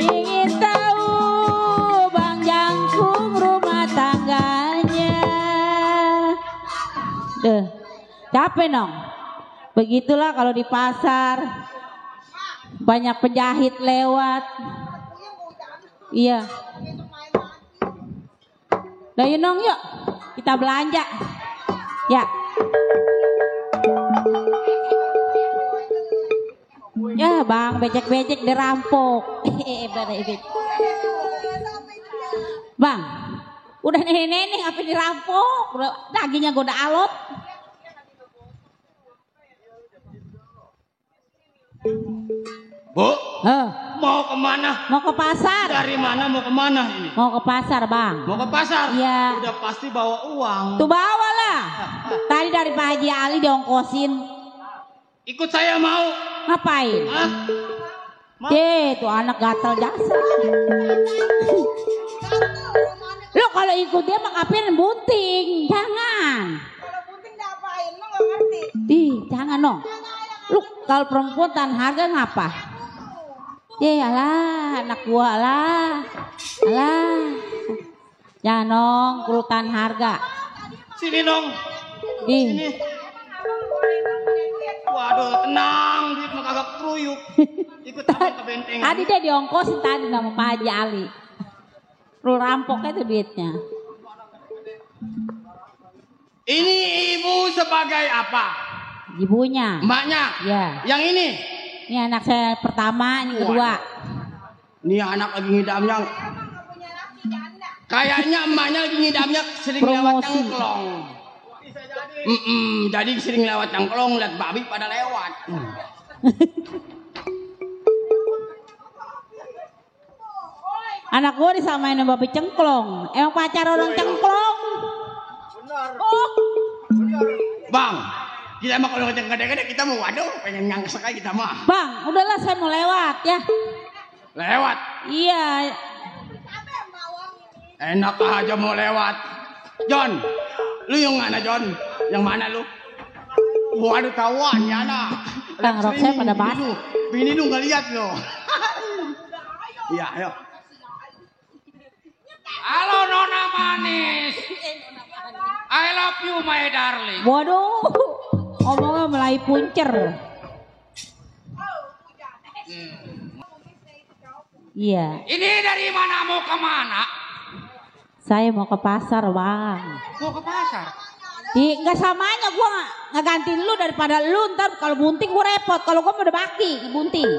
F: Ingin tahu Bang Jangkung rumah tangganya. Capek dong. Begitulah kalau di pasar banyak penjahit lewat. Iya. Dah nong yuk kita belanja. Ya. Ya Bang, becek-becek dirampok. Bang, udah nenek-nenek apa dirampok? Dagingnya gue udah alot.
B: Bu, mau kemana?
F: Mau ke pasar.
B: Dari mana mau kemana ini?
F: Mau ke pasar Bang.
B: Mau ke pasar?
F: Iya.
B: Udah pasti bawa uang.
F: Tuh bawa lah. Tadi dari Pak Haji Ali diongkosin.
B: Ikut saya mau.
F: Ngapain?
B: Hah?
F: Tuh anak gatal jasa. Lo kalau ikut dia mah ngapain bunting? Jangan.
G: Kalau bunting diapain? Lo gak ngerti.
F: Jangan dong. Lu kalau perempuan tahan harga ngapa? Alah, anak gua lah. Alah. Jangan dong, perlu tahan harga.
B: Sini dong. Sini. Waduh, tenang, duit mah kagak keruyuk. Ikut abang ke benteng.
F: Tadi dia diongkosin tadi sama Pak Haji Ali. Perlu rampoknya tuh duitnya.
B: Ini ibu sebagai apa?
F: Ibunya.
B: Mbaknya?
F: Ya.
B: Yang ini?
F: Ini anak saya pertama, ini kedua.
B: Ini anak lagi ngidamnya. Kayaknya emaknya lagi ngidamnya sering lewat cangklong. Jadi sering lewat cangklong, lihat babi pada lewat.
F: Anak gue disamain sama babi cengklong. Emang pacar orang cengklong?
B: Benar.
F: Oh.
B: Bang, kita mah kalau ngeceng gede-gede kita mau waduh pengen ngangkes aja kita mah.
F: Bang, udahlah saya mau lewat ya.
B: Lewat?
F: Iya.
B: Enak aja mau lewat. John, lu yang mana John? Yang mana lu? Waduh tawan ya anak.
F: Kang rok saya pada basah.
B: Bini lu nggak lihat lo. Iya, ayo.
D: Halo Nona manis. I love you my darling.
F: Waduh, ngomongnya mulai puncer. Iya.
D: Ini dari mana mau kemana?
F: Saya mau ke pasar Bang.
D: Mau ke pasar?
F: Nggak samanya gue nggak gantiin lu daripada lu ntar kalau bunting gue repot. Kalau gue udah baki bunting.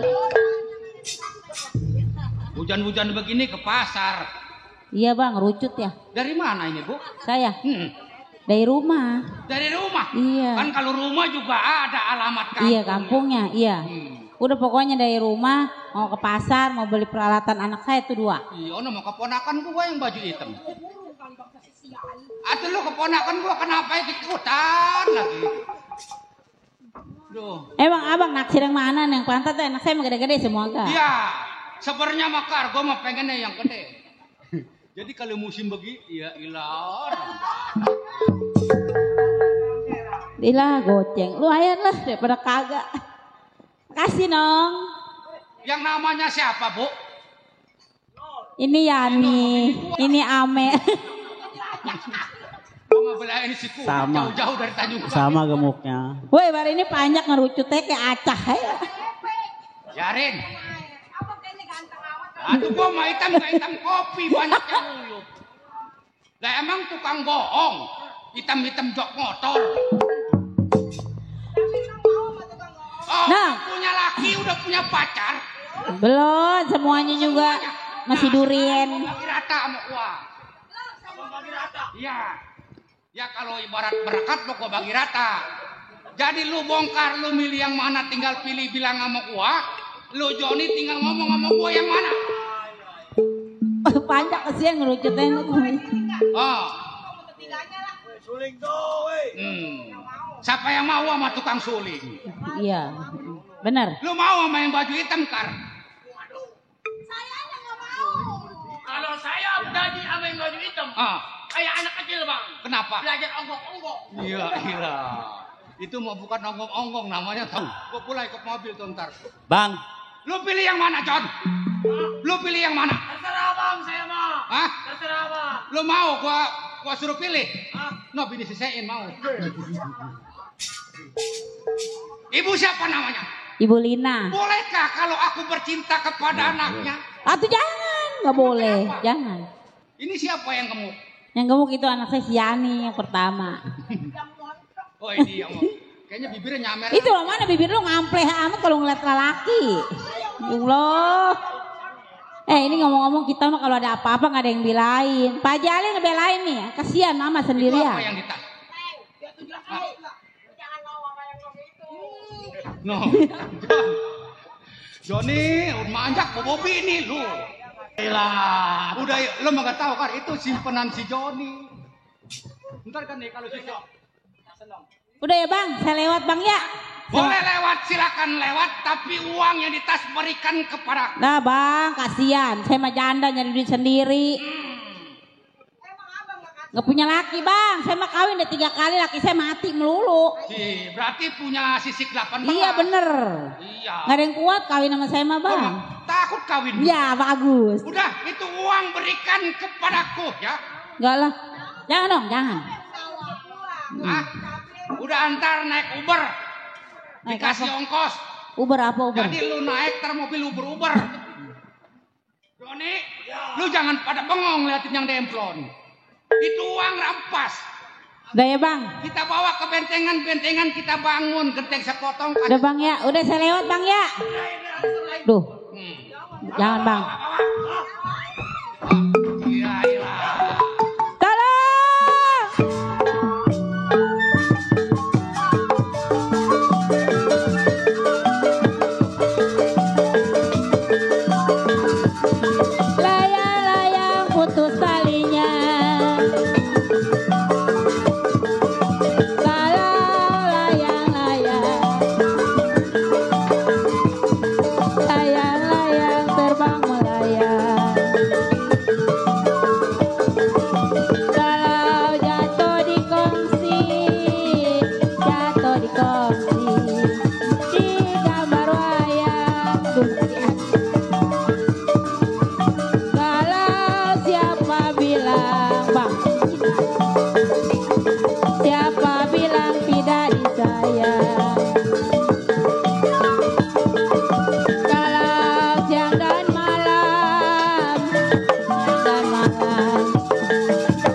D: Hujan-hujan begini ke pasar.
F: Iya Bang, rucut ya.
D: Dari mana ini Bu?
F: Saya. Dari rumah.
D: Dari rumah?
F: Iya.
D: Kan kalau rumah juga ada alamat kampung.
F: Iya kampungnya, iya. Udah pokoknya dari rumah mau ke pasar mau beli peralatan anak saya tuh 2.
D: Iya, mau keponakan gua yang baju hitam. Atuh lu keponakan gua kenapa ikutan lagi? Duh.
F: Emang abang naksir yang mana nih? Yang pantat tuh anak saya mah gede-gede semua kan?
D: Iya, sebenarnya makar gua mah pengennya yang gede. Jadi kalau musim begini, ya ilah.
F: Ilah goceng, lu ayan lah daripada kagak. Kasih dong.
D: Yang namanya siapa Bu?
F: Ini Yani, ini Ame.
D: Gua ngebelain si Ku,
A: Sama.
D: jauh-jauh dari Tanjung Karang.
A: Sama gemuknya.
F: Woi, baru ini banyak ngerucutnya kayak acah ya.
D: Yarin. Aduh gua mah hitam gak hitam kopi banyak yang nguyup. Lah emang tukang bohong, hitam-hitam jok motor. Oh,
F: Nah.
D: punya laki udah punya pacar.
F: Belum, semuanya juga masih durian.
D: Bagi rata sama gua. Iya. Ya kalau ibarat berkat lo gua bagi rata. Jadi lu bongkar, lu milih yang mana, tinggal pilih bilang sama gua. Lu Joni tinggal ngomong sama gua yang mana.
F: Panjang kesian ngerucutnya.
D: Oh. Siapa yang mau sama tukang suling?
F: Iya, benar.
D: Lu mau sama yang baju hitam Kar?
B: Kalau saya jadi sama yang baju hitam, kayak anak kecil Bang.
D: Kenapa?
B: Belajar onggok-onggok.
D: Iya. Itu mau bukan onggong-onggong namanya tau. Gue pula ikut mobil tuh ntar.
E: Bang,
D: Lu pilih yang mana, John? Lu pilih yang mana?
B: Terserah bang, saya mah.
D: Hah?
B: Terserah bang.
D: Lu mau gua suruh pilih? No, bini sisain mau. Ibu siapa namanya?
F: Ibu Lina.
D: Bolehkah kalau aku bercinta kepada anaknya?
F: Atuh jangan, nggak boleh, jangan.
D: Ini siapa yang gemuk?
F: Yang gemuk itu anak saya si Yani yang pertama.
D: Oh ini yang kayaknya bibirnya nyamer.
F: Itu loh mana bibir lu ngampleh amat kalau ngeliat lelaki. Ya Allah. Ini ngomong-ngomong kita mah kalau ada apa-apa nggak ada yang belain. Pak Jali ngebelain nih, kasihan mama
D: Itu
F: sendirian.
D: apa yang di tas? No, Joni, manjak Bobi ini lu.
B: Gila.
D: Udah, lu mah gak tahu kan itu simpenan si Joni. Ntar kan nih kalau si
F: Udah ya bang, saya lewat bang ya.
D: boleh lewat, silakan lewat, tapi uang yang di tas berikan kepada.
F: Nah bang, kasihan. Saya mah janda nyari duit sendiri. Gak punya laki bang, saya mah kawin udah 3 kali, laki saya mati melulu.
D: Berarti punya sisik 18.
F: Iya bener.
D: Iya.
F: Gak ada yang kuat kawin sama saya mah bang.
D: Takut kawin.
F: Iya bagus.
D: Udah, itu uang berikan kepadaku ya.
F: Enggak lah. Jangan dong, jangan.
D: Hah? Udah antar naik Uber.
F: Naik
D: Dikasih ongkos.
F: Uber apa Uber?
D: Jadi lu naik ter mobil Uber. Joni, lu jangan pada bengong liatin yang demplon. Itu uang rampas.
F: Udah ya bang.
D: Kita bawa ke bentengan kita bangun genteng sepotong.
F: Udah bang ya, udah saya lewat bang ya. Duh, jangan bang.
D: Iya.
F: Tolong. Layang-layang putus talinya. Layang-layang terbang melayang. Kalau jatuh di kongsi di gambar wayang dunia. Kalau siapa bilang bang, siapa bilang tidak disayang. Kalau siang dan malam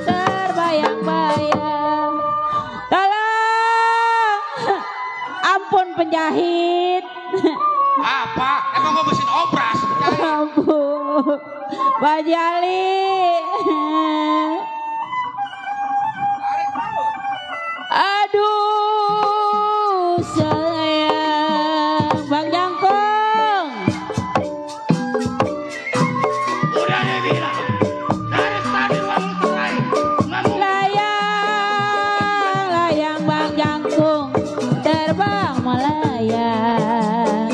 F: terbayang-bayang. Tolong, ampun penjahit.
D: Apa? Emang gua mesin obras?
F: Ampun, Pak Jali. Aduh, sayang Bang Jangkung.
D: Udah dibilang. Dari tadi uang selesai.
F: Layang Bang Jangkung terbang melayang.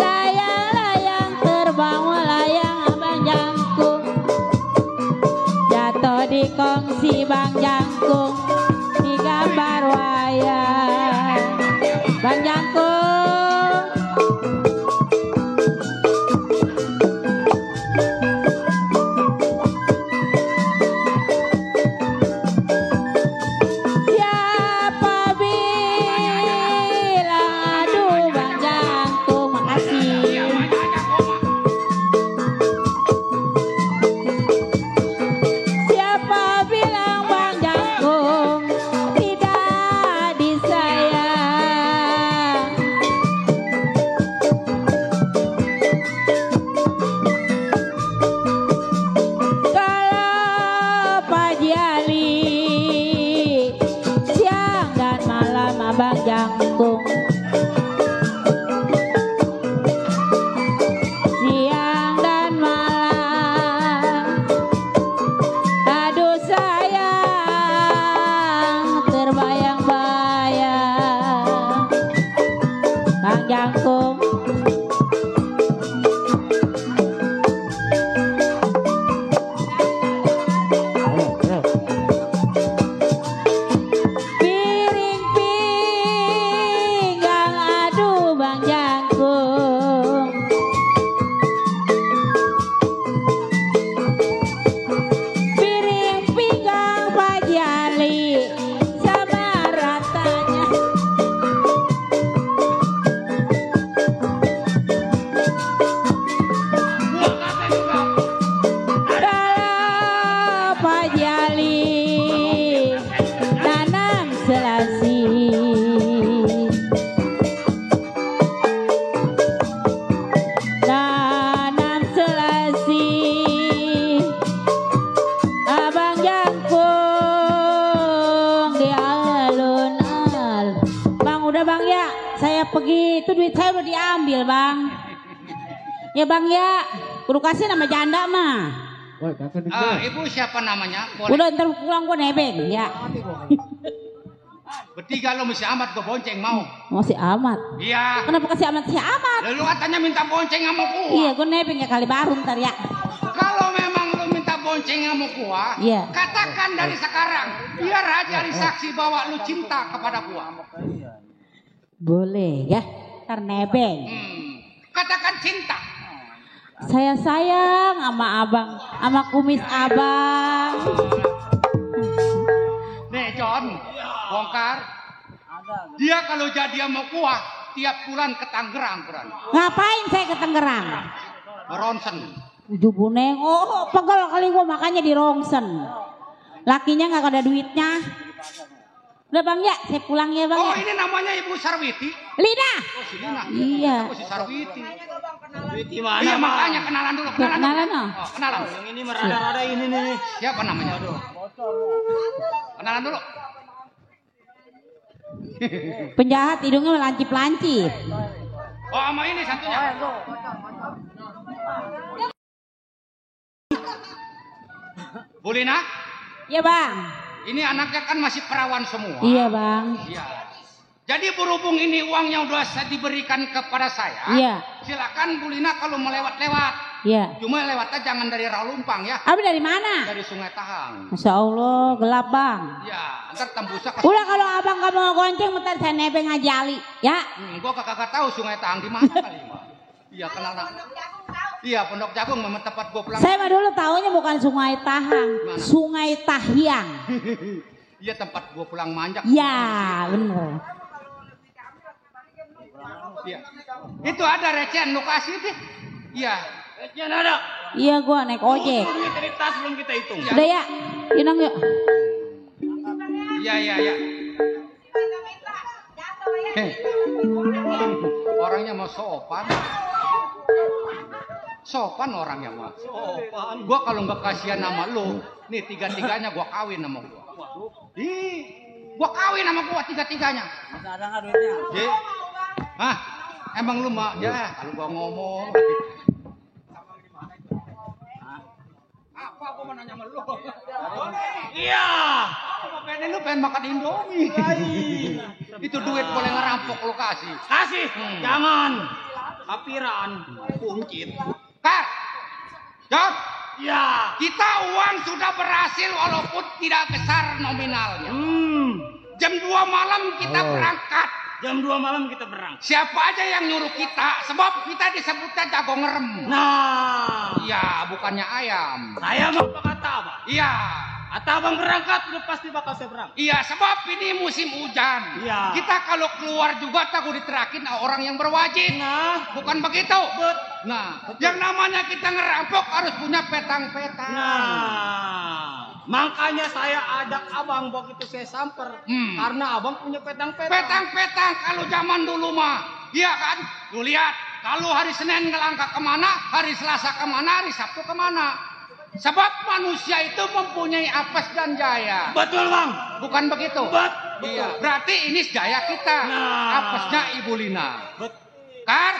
F: Layang terbang melayang Bang Jangkung. Jatuh di kongsi Bang Jangkung di gambar wayang. Bang Jangkung. Siapa bilang aduh Bang Jangkung, makasih. Siapa bilang Bang Jangkung tidak disayang. Kalau Pak Jali siang dan malam Abang Jangkung. Siang dan malam. Aduh sayang terbayang-bayang. Bang Jangkung. udah bang ya, saya pergi, itu duit saya udah diambil bang. Ya bang ya, kudu kasih nama janda mah.
A: Woi, kakak
D: Ibu siapa namanya? Boleh.
F: Udah ntar pulang gua nebeng ya.
D: Bertiga lo mesti amat gue bonceng mau.
F: Masih amat.
D: Iya.
F: Kenapa kasih amat si amat?
D: Lalu katanya minta bonceng sama gua.
F: Iya, gua nebeng ya kali baru ntar ya.
D: Kalau memang lo minta bonceng sama gua,
F: Iya.
D: katakan dari sekarang, biar aja jadi saksi bahwa lu cinta kepada gua.
F: Boleh ya, ntar nebeng.
D: Katakan cinta.
F: Saya sayang sama abang, sama kumis abang.
D: Nih John, bongkar. Dia kalau jadi sama gua, tiap bulan ke Tangerang, Bran.
F: Ngapain saya ke Tangerang?
D: Ronsen.
F: Ujuh buneng, oh pegel kali gua makanya di rongsen. Lakinya nggak ada duitnya. Udah bang ya, saya pulang ya bang.
D: Oh
F: Ya.
D: ini namanya Ibu Sarwiti.
F: Lina.
D: Oh si Lina.
F: Iya.
D: Oh si Sarwiti.
B: Di mana?
D: Iya makanya kenalan dulu, kenalan.
F: Kenalan,
D: dulu.
F: oh.
D: Oh, kenalan.
B: Yang ini merada-rada ini nih.
D: Siapa namanya? Kenalan dulu.
F: Penjahat hidungnya melancip-lancip.
D: Oh sama ini satunya. Bu Lina,
F: Iya bang.
D: ini anaknya kan masih perawan semua.
F: Iya bang.
D: Iya. Jadi berhubung ini uangnya udah diberikan kepada saya,
F: Iya.
D: silakan Bu Lina kalau mau lewat-lewat.
F: Iya.
D: Cuma lewatnya jangan dari Ralumpang ya,
F: Abi dari mana?
D: dari Sungai Tahang.
F: Masya Allah gelap bang.
D: Ya, ntar tembusnya ke.
F: Udah kalau abang gak mau gonceng, bentar saya nebeng aja Ali. Ya.
D: Gua kagak tahu Sungai Tahang di mana kali Pak. Iya kenal nak. Iya Pondok Jagung memang tempat gua pulang.
F: Saya mah dulu taunya bukan Sungai Tahang,
D: Mana?
F: Sungai Tahyang.
D: Iya tempat gua pulang manjak.
F: Ya bener.
D: Iya. Itu ada recehan lu kasih deh. Iya.
B: Recehan ada.
F: Iya gua naik ojek.
B: Duit dari tas belum kita hitung.
F: Udah ya, Inang yuk.
D: Iya. Orangnya mau sopan. Sopan orangnya mah.
B: Sopan.
D: Gua kalau nggak kasihan sama lu, nih tiga-tiganya gua kawin sama gua. Gua kawin sama gua tiga-tiganya.
B: Masih ada nggak duitnya?
D: Hah? Emang lu mah ya kalau gua ngomong. Apa gua mau nanya sama lu?
B: Iya.
D: Lu pengen makan Indomie. Itu duit boleh ngerampok lu kasih.
B: Kasih. Jangan. Kapiran. Kuncit.
D: Kak. Jod.
B: Ya.
D: Kita uang sudah berhasil walaupun tidak besar nominalnya. Jam 2 malam kita berangkat.
B: Jam 2 malam kita berangkat.
D: Siapa aja yang nyuruh kita, sebab kita disebutnya jago ngerem.
B: Nah.
D: Iya, bukannya ayam.
B: Saya mau kata apa?
D: Iya.
B: Atau abang berangkat, udah pasti bakal saya berangkat.
D: Iya, sebab ini musim hujan.
B: Iya.
D: Kita kalau keluar juga takut diterakin orang yang berwajib.
B: Nah.
D: Bukan begitu? Nah, yang namanya kita ngerampok harus punya petang-petang.
B: Nah, makanya saya ajak abang begitu saya samper. Karena abang punya petang-petang.
D: Petang-petang kalau zaman dulu mah, iya kan? Lu lihat, kalau hari Senin ngelangkah kemana, hari Selasa kemana, hari Sabtu kemana. Sebab manusia itu mempunyai apes dan jaya.
B: Betul bang.
D: Bukan begitu?
B: Betul.
D: Iya, berarti ini jaya kita.
B: Nah.
D: Apesnya Ibu Lina. Kar?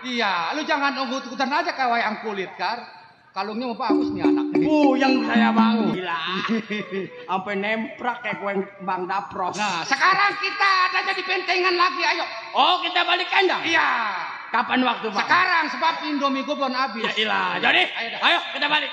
D: Iya, lu jangan unggut-unggutan aja kayak wayang kulit, Kar. Kalungnya mau bagus nih anak.
B: Yang saya bang. Gila. Sampai nemprak kayak kue bang dapros.
D: Nah, sekarang kita ada jadi bentengan lagi, ayo.
B: Oh, kita balik kandang?
D: Iya.
B: Kapan waktu bang?
D: Sekarang sebab Indomie gue belum habis.
B: Ya ilah. Jadi,
D: Ayo dah.
B: ayo kita balik.